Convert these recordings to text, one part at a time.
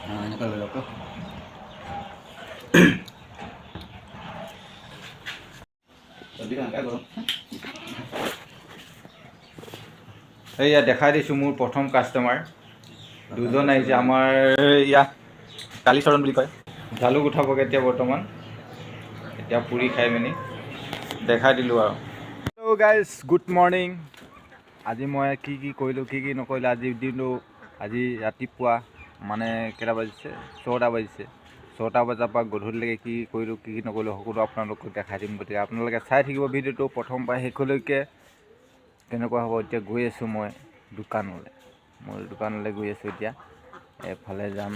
এনেকুৱা লৈ লওক। গৰম। এইয়া দেখাই দিছোঁ, মোৰ প্ৰথম কাষ্টমাৰ দুজন আহিছে। আমাৰ ইয়াত কালীচৰণ বুলি কয়। জালুক উঠাবগৈ এতিয়া বৰ্তমান। এতিয়া পুৰি খাই মেলি দেখাই দিলোঁ আৰু। Hello' guys, good morning. আজি মই কি কি কৰিলোঁ, কি কি নকৰিলোঁ আজি দিনটো। আজি ৰাতিপুৱা মানে কেইটা বাজিছে? 6টা বাজিছে। 6টা বজাৰ পৰা গধূলিলৈকে কি কি কৰিলোঁ, কি কি নকৰিলোঁ, সকলো আপোনালোকক দেখাই দিম। গতিকে আপোনালোকে চাই থাকিব ভিডিঅ'টো প্ৰথম পৰা শেষলৈকে, কেনেকুৱা হ'ব। এতিয়া গৈ আছোঁ মই দোকানলৈ, মোৰ দোকানলৈ গৈ আছোঁ। এতিয়া এইফালে যাম,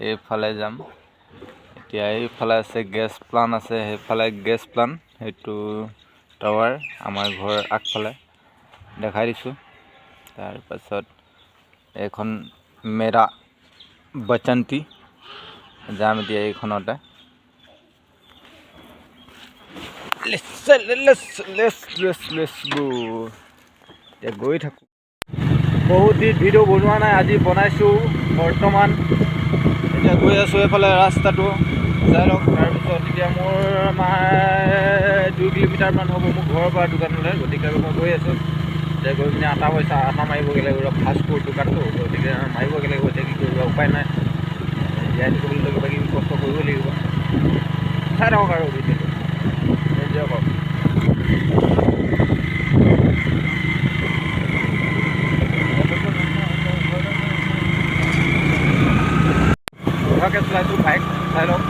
এইফালে যাম। এতিয়া এইফালে আছে গেছ প্লান আছে, সেইফালে গেছ প্লান, সেইটো টাৱাৰ আমাৰ ঘৰৰ আগফালে দেখাই দিছোঁ। তাৰপাছত এইখন মেৰা বচন্তি। যাম এতিয়া এইখনতে। Let's go। এতিয়া গৈ থাকোঁ। বহুত দিন ভিডিঅ' বনোৱা নাই, আজি বনাইছোঁ বৰ্তমান। এতিয়া গৈ আছোঁ এইফালে, ৰাস্তাটো চাই লওক। তাৰপিছত এতিয়া মোৰ 2 কিলোমিটাৰমান হ'ব মোৰ ঘৰৰ পৰা দোকানলৈ। গতিকে মই গৈ আছোঁ। এতিয়া গৈ পিনে আটা পইচা আটা মাৰিবগৈ লাগিব। ফাষ্ট ফুড দোকানটো, গতিকে মাৰিবগৈ লাগিব। এতিয়া কি কৰিব, উপায় নাই। জীয়াই থাকিবলৈ কিবা কিবি কষ্ট কৰিবই লাগিব। চাই থাকক আৰু ভিডিঅ'টো, এনজয় কৰক। বঢ়িয়াকৈ চলাইছোঁ বাইক, চাই লওক,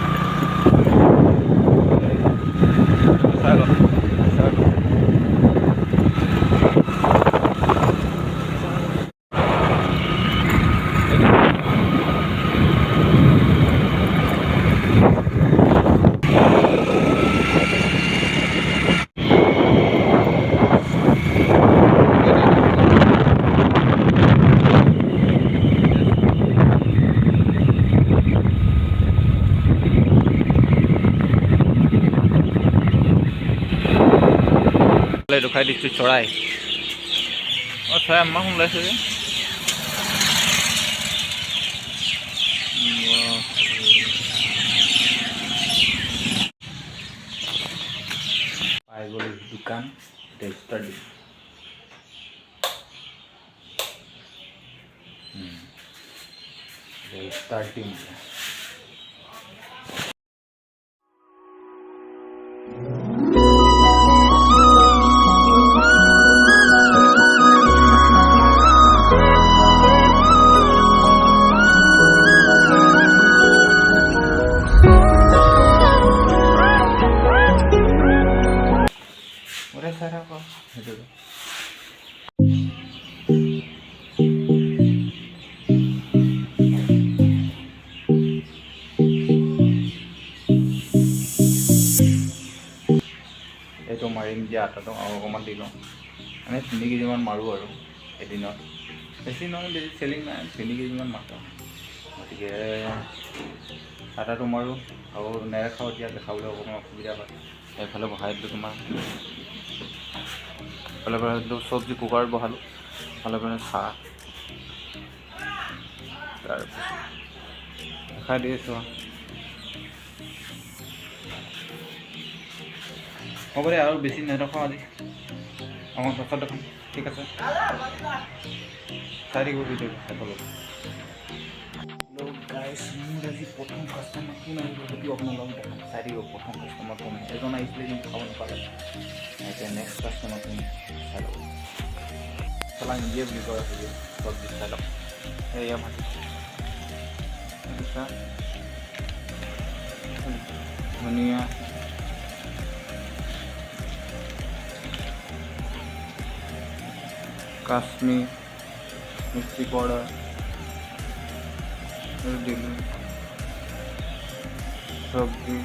চাই লওক, চাই লওক। দেখুৱাই দিছোঁ চৰাই। অঁ, চৰাই ইমান ওলাইছে যে। পাই গ'লো দোকান। এতিয়া ষ্টাৰ্ট দিম। ষ্টাৰ্ট দিম এতিয়া। ওৰে, চাই থাকক সেইটো। এইটো মাৰিম দিয়া আটাটো আৰু অকণমান দি লওঁ। মানে 3 কেজিমান মাৰোঁ আৰু এদিনত। বেছি নহয়, বেছি চেলিং নাই, 3 কেজিমান মাৰোঁ। গতিকে আটাটো মাৰোঁ আৰু নেদেখাওঁ এতিয়া, দেখাবলৈ অকণমান অসুবিধা হয়। এইফালে বহাই দিলোঁ তোমাৰ, এইফালে বহাই দিলোঁ চব্জি, কুকাৰত বহালোঁ। এইফালে মানে চাহ। তাৰপিছত দেখাই দি আছোঁ। হ'ব দে, আৰু বেছি নেদেখাওঁ আজি। অকণ পাছত দেখাম, ঠিক আছে? চাই থাকিব ভিডিঅ'টো শেষলৈকে। হেল্ল' গাইছ, মোৰ আজি প্ৰথম কাষ্টমাৰ কোন আহিব সেইটো আপোনালোকক দেখাম, চাই থাকিব। প্ৰথম কাষ্টমাৰ কোন? এজন আহিছিলে কিন্তু খাব নাপালে। এতিয়া নেক্সট কাষ্টমাৰ কোন চাই ল'ব। মছলা নিদিয়ে বুলি কয় সেইটো চব্জি। চাই লওক, এয়া ভাজি দেখিছা, ধনিয়া, কাশ্মীৰ মিৰ্চি পাউডাৰ দিলোঁ, চব্জি।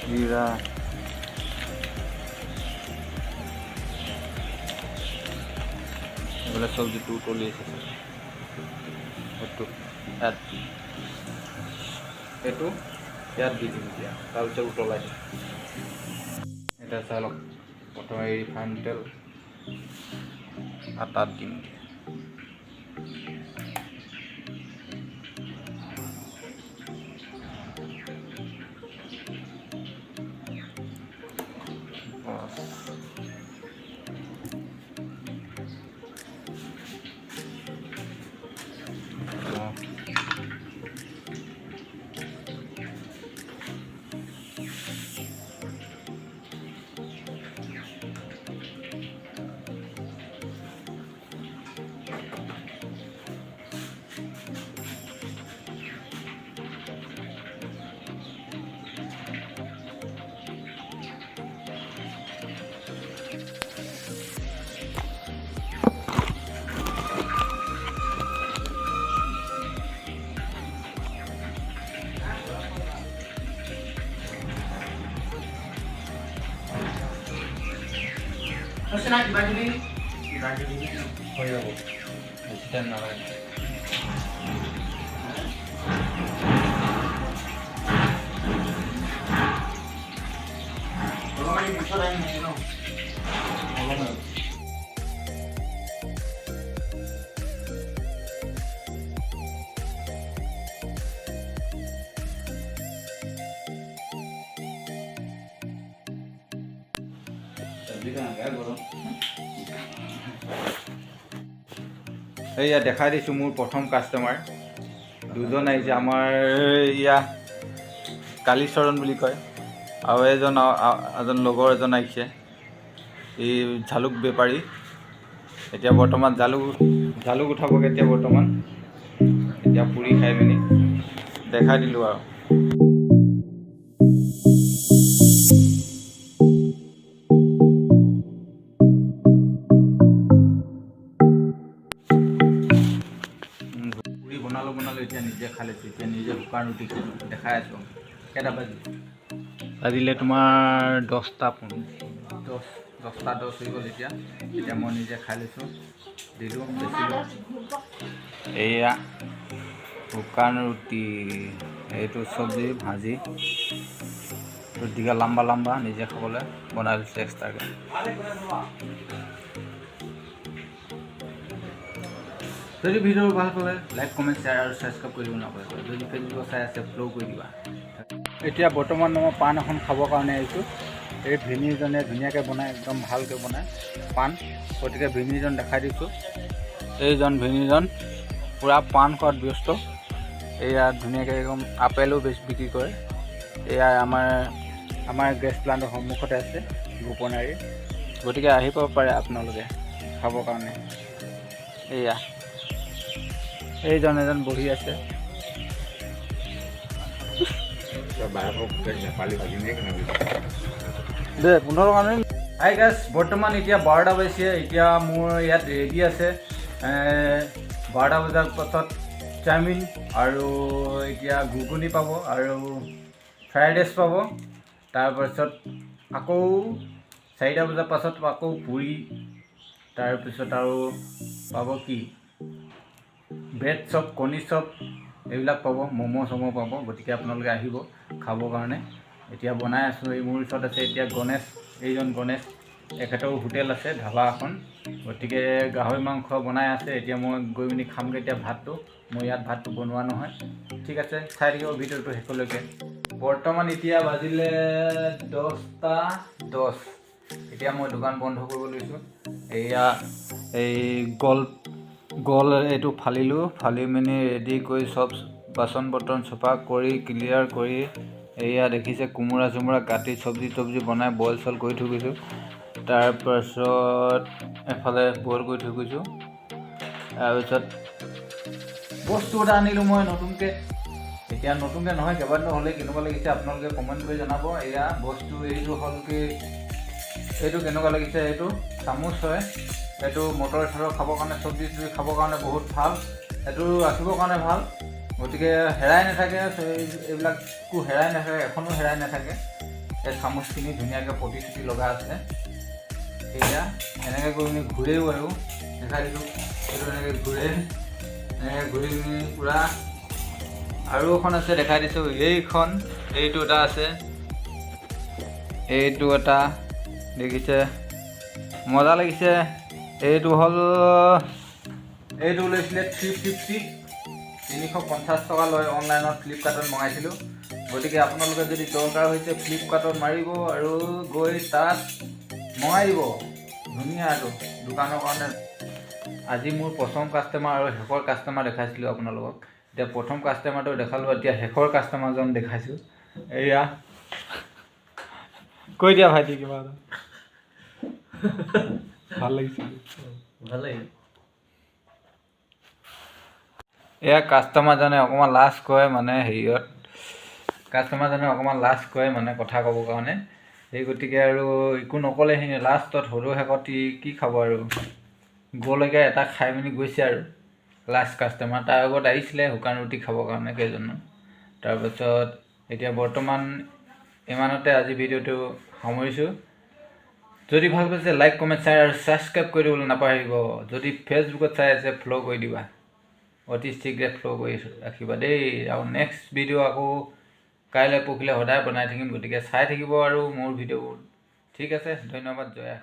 জিৰা। এইফালে চব্জিটো উতলি আছে। সেইটো ইয়াত, এইটো ইয়াত দি দিম এতিয়া, তাৰপিছত উতলাই দিম। এতিয়া চাই লওক, প্ৰথমে ৰিফাইন তেল। আটাত দিম। হৈ যাব, বেছি টাইম নালাগে। এইয়া দেখাই দিছোঁ, মোৰ প্ৰথম কাষ্টমাৰ দুজন আহিছে। আমাৰ ইয়া কালীচৰণ বুলি কয়, আৰু এজন এজন লগৰ এজন আহিছে, এই জালুক বেপাৰী। এতিয়া বৰ্তমান জালুক উঠাবগৈ এতিয়া বৰ্তমান। এতিয়া পুৰি খাই পিনি দেখাই দিলোঁ আৰু। পুৰি বনালোঁ বনালোঁ, এতিয়া নিজে খাই লৈছোঁ। এতিয়া নিজে শুকান ৰুটি খাইছোঁ, দেখাই আছোঁ। কেইটা বাজিলে তোমাৰ 10:10 হৈ গ'ল এতিয়া। এতিয়া মই নিজে খাই লৈছোঁ, দিলোঁ বেচিলোঁ। এয়া শুকান ৰুটি, এইটো চব্জি ভাজি, দীঘল লাম্বা লাম্বা নিজে খাবলৈ বনাই লৈছোঁ এক্সট্ৰাকৈ। যদি ভিডিঅ'টো ভাল পালে লাইক, কমেণ্ট, শ্বেয়াৰ আৰু ছাবস্ক্ৰাইব কৰিব নাপাহৰিব। যদি ফেচবুকত চাই আছে ফ'ল' কৰি দিবা। এতিয়া বৰ্তমান মই পাণ এখন খাবৰ কাৰণে আহিছোঁ। এই ভিনীজনে ধুনীয়াকৈ বনায়, একদম ভালকৈ বনায় পাণ। গতিকে ভিনীজন দেখাই দিছোঁ। এইজন ভিনীজন পূৰা পাণ খোৱাত ব্যস্ত। এয়া ধুনীয়াকৈ একদম আপেলো বেছি বিক্ৰী কৰে। এয়া আমাৰ গেছ প্লাণ্টৰ সন্মুখতে আছে গোপনাৰী। গতিকে আহিব পাৰে আপোনালোকে খাবৰ কাৰণে। এয়া এইজন এজন বহি আছে। দে 15 টকা। হাই গাইছ, বৰ্তমান এতিয়া 12টা বাজিছে। এতিয়া মোৰ ইয়াত ৰেডি আছে। 12টা বজাৰ পাছত চাওমিন আৰু এতিয়া ঘুগুনি পাব আৰু ফ্ৰাইড ৰাইচ পাব। তাৰপাছত আকৌ 4টা বজাৰ পাছত আকৌ পুৰি, তাৰপিছত আৰু পাব কি ব্ৰেড চপ, কণী চপ এইবিলাক পাব, ম'ম' চম' পাব। গতিকে আপোনালোকে আহিব খাবৰ কাৰণে। এতিয়া বনাই আছোঁ। এই মোৰ ওচৰত আছে এতিয়া গণেশ, এইজন গণেশ, এখেতৰো হোটেল আছে, ধাবা এখন। গতিকে গাহৰি মাংস বনাই আছে। এতিয়া মই গৈ পিনি খামগৈ এতিয়া ভাতটো। মই ইয়াত ভাতটো বনোৱা নহয়। ঠিক আছে, চাই থাকিব ভিডিঅ'টো শেষলৈকে। বৰ্তমান এতিয়া বাজিলে 10টা 10। এতিয়া মই দোকান বন্ধ কৰিব লৈছোঁ। এয়া এই গল এইটো ফালিলোঁ, ফালি মেলি ৰেডি কৰি চব বাচন বৰ্তন চফা কৰি ক্লিয়াৰ কৰি এয়া দেখিছে কোমোৰা চোমোৰা কাটি চব্জি তব্জি বনাই বইল চইল কৰি থৈ গৈছোঁ। তাৰপাছত এফালে বইল কৰি থৈ গৈছোঁ। তাৰপিছত বস্তু এটা আনিলোঁ মই নতুনকৈ। এতিয়া নতুনকৈ নহয়, কেইবাদিনো হ'লে। কেনেকুৱা লাগিছে আপোনালোকে কমেণ্ট কৰি জনাব। এয়া বস্তু এইটো হ'ল কি, এইটো কেনেকুৱা লাগিছে? এইটো চামুচ হয়। এইটো মটৰ চটৰ খাবৰ কাৰণে, চব্জি চব্জি খাবৰ কাৰণে বহুত ভাল। এইটো ৰাখিবৰ কাৰণে ভাল। গতিকে হেৰাই নাথাকে, এইবিলাকো হেৰাই নাথাকে, এখনো হেৰাই নাথাকে। এই চামুচখিনি ধুনীয়াকৈ পটি চটি লগা আছে। এয়া এনেকৈ কৰি পিনি ঘূৰেও আৰু দেখাই দিছোঁ। এইটো এনেকৈ ঘূৰে, এনেকৈ ঘূৰি পিনি পূৰা। আৰু এখন আছে, দেখাই দিছোঁ। এইখন, এইটো এটা আছে, এইটো এটা দেখিছে, মজা লাগিছে। এইটো হ'ল, এইটো লৈছিলে 350, 350 টকা লয়। অনলাইনত ফ্লিপকাৰ্টত মঙাইছিলোঁ। গতিকে আপোনালোকে যদি দৰকাৰ হৈছে, ফ্লিপকাৰ্টত মাৰিব আৰু গৈ তাত মঙাই দিব। ধুনীয়া এইটো দোকানৰ কাৰণে। আজি মোৰ প্ৰথম কাষ্টমাৰ আৰু শেষৰ কাষ্টমাৰ দেখাইছিলোঁ আপোনালোকক। এতিয়া প্ৰথম কাষ্টমাৰটো দেখালোঁ, এতিয়া শেষৰ কাষ্টমাৰজন দেখাইছোঁ। এয়া কৈ দিয়া ভাইটি, কিবা এটা ভাল লাগিছে? ভাল লাগিল। এয়া কাষ্টমাৰজনে অকণমান লাজ কৰে, মানে হেৰিয়ত কাষ্টমাৰজনে অকণমান লাজ কৰে, মানে কথা ক'বৰ কাৰণে। সেই গতিকে আৰু একো নক'লে। সি লাষ্টত সৰু শেষত ই কি খাব আৰু গ'লেগৈ, এটা খাই মেলি গৈছে আৰু লাষ্ট কাষ্টমাৰ। তাৰ আগত আহিছিলে শুকান ৰুটি খাবৰ কাৰণে কেইজনমান। তাৰপাছত এতিয়া বৰ্তমান ইমানতে আজি ভিডিঅ'টো সামৰিছোঁ। যদি ভাল পাইছে, লাইক, কমেণ্ট, শ্বেয়াৰ আৰু ছাবস্ক্ৰাইব কৰি দিবলৈ নাপাহৰিব। যদি ফেচবুকত চাই আছে, ফ'ল' কৰি দিবা। অতি শীঘ্ৰে ফ'ল' কৰি ৰাখিবা দেই। আৰু নেক্সট ভিডিঅ' আকৌ কাইলৈ পৰহিলৈ সদায় বনাই থাকিম, গতিকে চাই থাকিব আৰু মোৰ ভিডিঅ'বোৰ। ঠিক আছে, ধন্যবাদ। জয়।